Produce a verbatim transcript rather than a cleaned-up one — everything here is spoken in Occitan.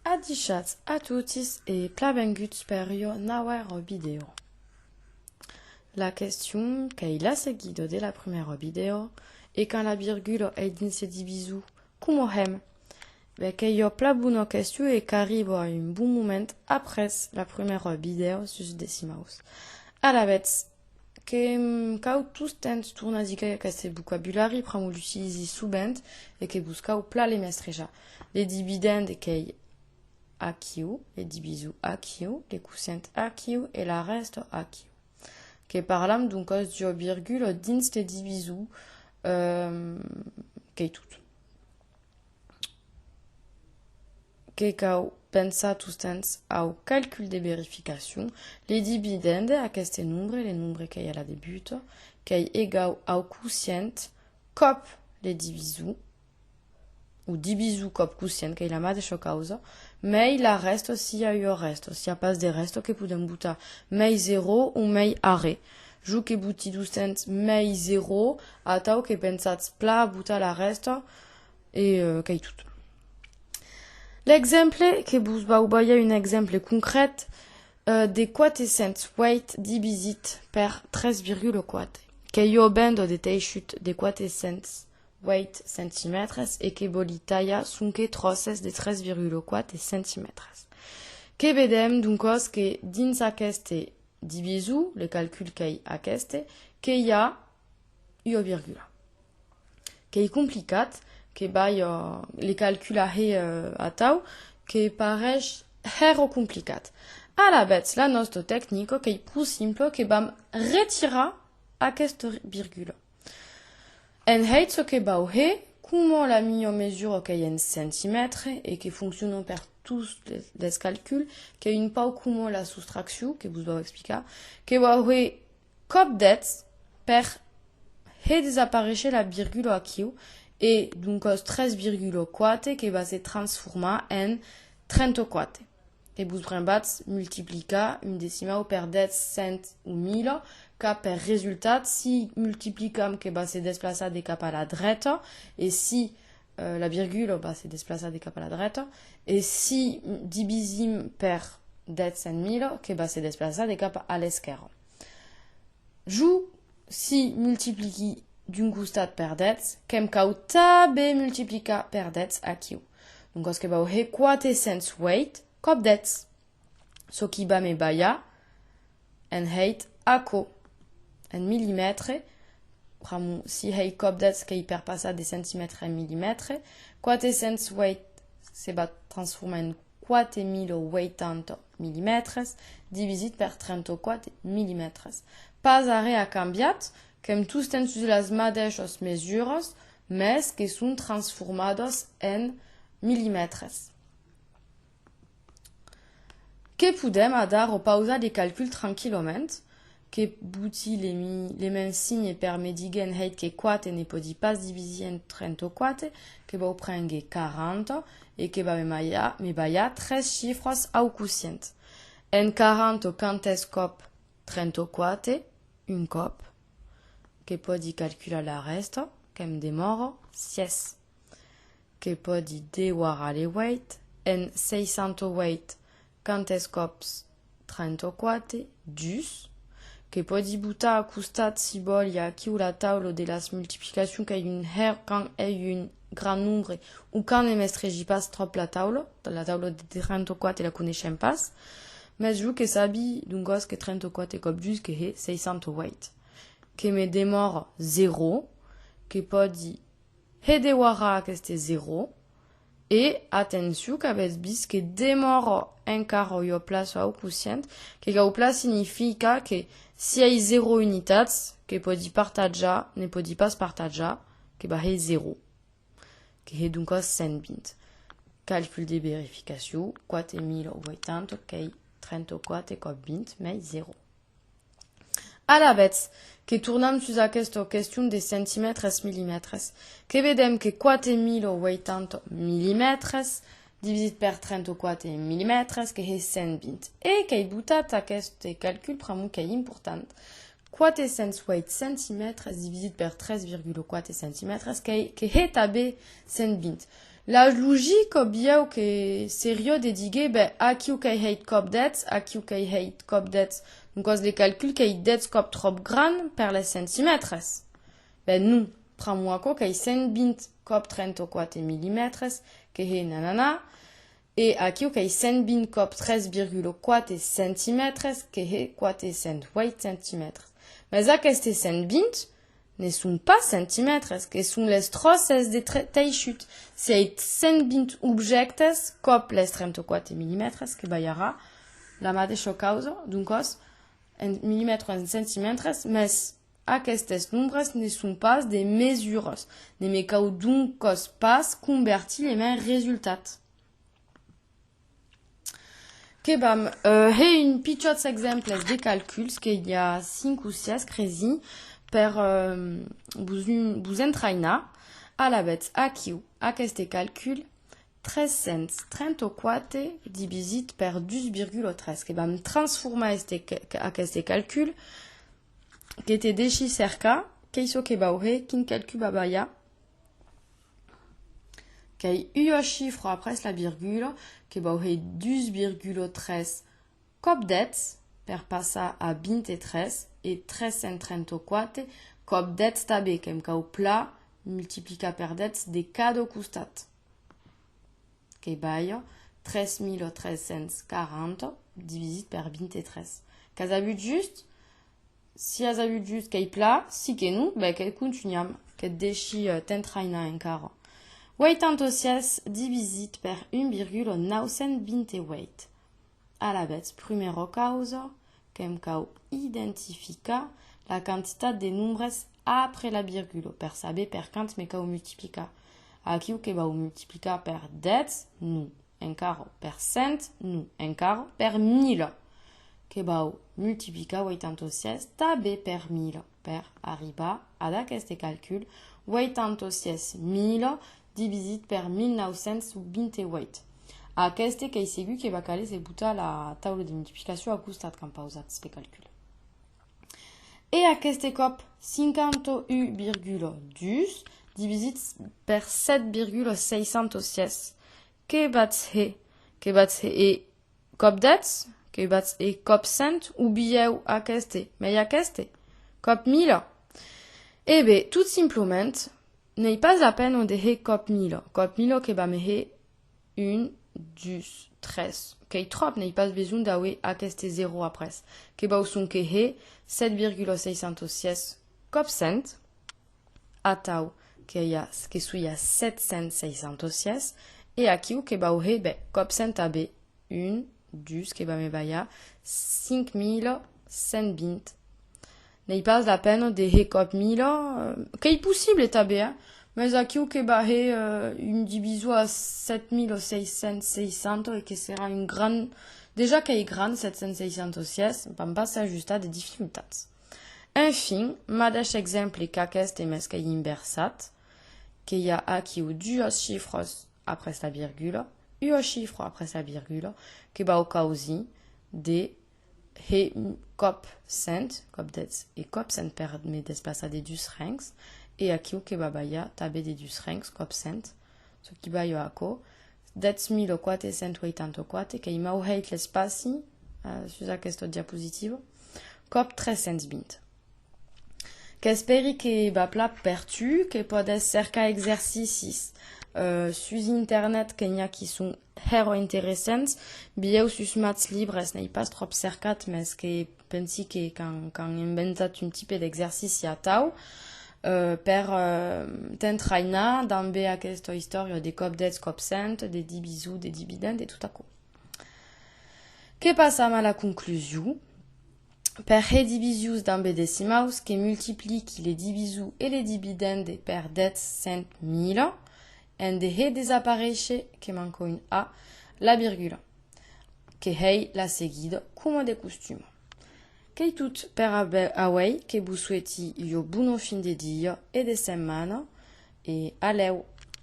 Adishatz a totis e plan venguts per ua nauèra vidèo. La question qu'ei la seguida de la prumèra vidèo e quand la virgula ei dins le divisor, coma hèm? Ben, qu'ei ua plan bona question e qu'arriba a un bon moment après la prumèra vidèo sus decimaus. Alavetz, que, mm, cau tostemps tornar díser aqueste vocabulari, pr'amor l'utilizi sovent e que vos cau plan le mestrejar. Le dividende qu'ei aquiu, le divisor aquiu, le quocient aquiu e la rèsta aquiu. Que parlam doncas d'ua virgula dins le divisor, euh, qu'ei tot. Que cau pensar tostemps au calcul de verificacion. Le dividende, aqueste nombre, le nombre qu'ei a la debuta, qu'ei egau au quocient còp le divisor, o divisor còp quocient, qu'ei la madeisha causa, mei la rèsta, s'i a ua rèsta, s'i a pas de rèsta que podem botar mei zèro o mei arré. Jo que boti tostemps mei zèro, atau que pensatz plan a botar la rèsta, e, euh, qu'ei tot. L'exemple, que vos vau balhar un exemple concret, euh, de quatre cents ueit divisit per tres virgula quatre. Qu'ei ua benda de teishut de quatre cents ueit centimètres e que vòli talhar sonque tròces de tres virgula quatre centimètres. Que vedem, doncas, que dins aqueste divisor, le calcul qu'ei aqueste, que i a ua virgula. Qu'ei complicat, que balha, euh, le calcul a hèr, euh, atau, que pareish hèra complicat. Alavetz, la nòsta tecnica qu'ei pro simpla, que vam retirar aquesta virgula. En hèit, çò que vau hèr, coma la mia mesura qu'ei en centimètres e que fonciona per tots les, les calculs, qu'ei un pauc coma la sostraccion, que vos vau explicar, que vau hèr còp dètz per hèr desaparéisher la virgula aquiu, e doncas tres virgula quatre que va se transformar en trenta-quatre. E vos brembatz, multiplicar un decimau per dètz, cent o mila, qu'a per resultat, si multiplicam que va se desplaçar de cap a la dreta, e si, euh, la virgula va se desplaçar de cap a la dreta, e si divisim per dètz en mila, que va se desplaçar de cap a l'esquèrra. Jo, si multipliqui d'un costat per dètz, que'm cau tanben multiplicar per dètz aquiu. Doncas que vau hèr quatre cents ueit còp dètz. Çò qui va me balhar en hèit aquò, en millimètres, pr'amor si hèi còp dètz qu'ei per passar de centimètres en millimètres, quatre cents ueit se va transformar en quatre mila ueitanta millimètres divisit per trenta-quatre millimètres. Pas arré a cambiat, qu'èm tostemps sus las madeishas mesuras, mès que son transformadas en millimètres. Que podem adara pausar le calcul tranquillament, que boti le mi-, le men signe per me díguer en hèit que quatre ne pòdi pas divisir en trenta-quatre, que vau prénguer quaranta e que va me balhar, me balhar tres chifras au quocient. En quaranta, quantes còp trenta-quatre? Un còp. Que pòdi calcular la rèsta, que'm demòra sièis. Que pòdi devarar le ueit, en seissanta-ueit, quantes còps trenta-quatre? Dus. Que pòdi botar a costat, si vòli, aquiu la taula de las multiplicacions, qu'ei un hèr-, quand ei un gran nombre, o quand ne mestregi pas tròp la taula, la taula de trenta-quatre la coneishem pas, mès jo que sabi, doncas, que trenta-quatre còp dus que hè seissanta-ueit. Que me demòra zèro, que pòdi hèr devarar aqueste zèro, e atencion qu'avètz vist que demòra encara ua plaça au quocient, que queu plan significa que si ai zèro unitats, que pòdi partatjar, ne pòdi pas partatjar, que va hèr zèro. Que hè doncas cent vint. Calcul de verificacion, quatre mila ueitanta, qu'ei trenta-quatre còp vint mei zèro. Alavetz, que tornam sus aquesta question de centimètres, millimètres. Que vedem que quatre mila ueitanta millimètres divisit per trenta-quatre millimètres, que hè cent vint. E qu'èi botat aqueste calcul pr'amor qu'ei important. Quatre cents ueit centimètres divisit per tres virgula quatre centimètres, qu'ei, que hè tanben cent vint. La logica, bilhèu, que seriá de díguer, ben, aquiu qu'ei hèit còp dètz, aquiu qu'ei hèit còp dètz, doncas le calcul qu'ei dètz còp tròp grand per les centimètres. Ben non, pr'amor aquò qu'ei cent vint còp trenta-quatre millimètres, que hè nanana, e aquiu qu'ei cent vint còp tres virgula quatre centimètres, que hè quatre cents uèit centimètres. Mès aquestes cent vint ne son pas centimètres, que son les tròces de tre-, teishut. Se hèi cent vint objèctes còp les trenta-quatre millimètres, que balharà la madeisha causa, doncas, en millimètres o en centimètres, mès aquestes nombres ne son pas de mesuras, ne me cau doncas pas convertir le men resultat. Que vam, euh, hè un pichòts exemples de calculs, que i a cinc o sièis, cresi, per, euh, vos, vos entrainar. Alavetz, aquiu, aqueste calcul, tres cents trenta-quatre divisit per dus virgula tres. Que vam transformar este ca-, ca-, aqueste calcul, que te dèishi cercar, qu'ei çò que vau hè, quin calcul va balhar. Qu'ei ua chifra après la virgula, que vau hè dus virgula tres còp dètz per passar a vint-e-tres e tres cents trenta-quatre còp dètz tanben, que'm cau plan multiplicar per dètz de cada costat. Que balha tres mila tres cents quaranta divisit per vint-e-tres. Qu'as avut just? Si as avut just, qu'ei plan, si que non, ben que contunham, que't dèishi, eh, t'entrainar encara. Ueitanta-sièis divisit per un virgula nau cents vint-e-ueit. Alavetz, prumèra causa, que'm cau identificar la quantitat de nombres après la virgula per saber per quant me cau multiplicar. Aquiu que vau multiplicar per dètz, non. Encara per cent, non, encara per mila. Que vau multiplicar ueitanta-sièis tanben per mila per arribar ad aqueste calcul, ueitanta-sièis mila divisit per mil nau cents vint-e-ueit. Aqueste qu'ei segur que va caler se botar la taula de multiplicacion a costat quand pausatz le calcul. E aqueste còp, cinquanta-un virgula dus divisit per sèt virgula seissanta-sièis. Que vatz hè? Que vatz hè e còp dètz? Que vatz hè còp cent? O bilhèu aqueste? Mei aqueste? Còp mila? E ben, tot simplament, n'ei pas la pena de hè còp mila. Còp mila que vam hè un, dus, tres. Qu'ei tròp, n'ei pas besonh d'aver aqueste zèro après. Que vau sonque hè sèt virgula seissanta-sièis còp cent. Atau que i a, que soi a sèt cents seissanta-sièis, e aquiu que vau hè, ben, còp cent tanben, un, dus, que va me balhar cinc mila cent vint. N'ei pas la pena de hè còp mila, eh, qu'ei possible tanben, eh? Mès aquiu que va hè, eh, un divisor a sèt mila seis cents seissanta e que serà un gran, dejà qu'ei gran, sèt cents seissanta-sièis, vam pas s'ajustar de dificultats. Enfin, madeish exemple qu'aqueste, mès qu'ei inversat, que i a aquiu duas chifras après la virgula, ua chifra après la virgula, que vau causir de hè còp cent, còp dètz e còp cent per me desplaçar de dus rengs, e aquiu que va balhar tanben de dus rengs, còp cent, çò qui balha aquò, dètz mila quatre cents ueitanta-quatre, qu'ei mau hèit l'espaci, eh, sus aquesta diapositiva, còp tres cents vint. Qu'espèri que va plan per tu, que pòdes cercar exercicis, eh, sus internet, que n'i a qui son hèra interessants, bilhèu sus Maths Libres, n'ei pas tròp cercat, mès que pensi que qu'an, qu'an inventat un tipe d'exercici atau, eh, per, eh, t'entrainar dambe aquesta istòria de còp dètz, còp cent, de divisor, de dividend e tot aquò. Que passam a la conclusion. Per hè divisions dambe decimaus, que multipliqui le divisor e le dividende per dètz, cent, mila, en de hè desaparéisher, que manca un A, la virgula, que hèi la seguida, coma de costuma. Qu'ei tot per abe-, auei, que vos soeti ua bona fin de dia e de setmana, e a lèu!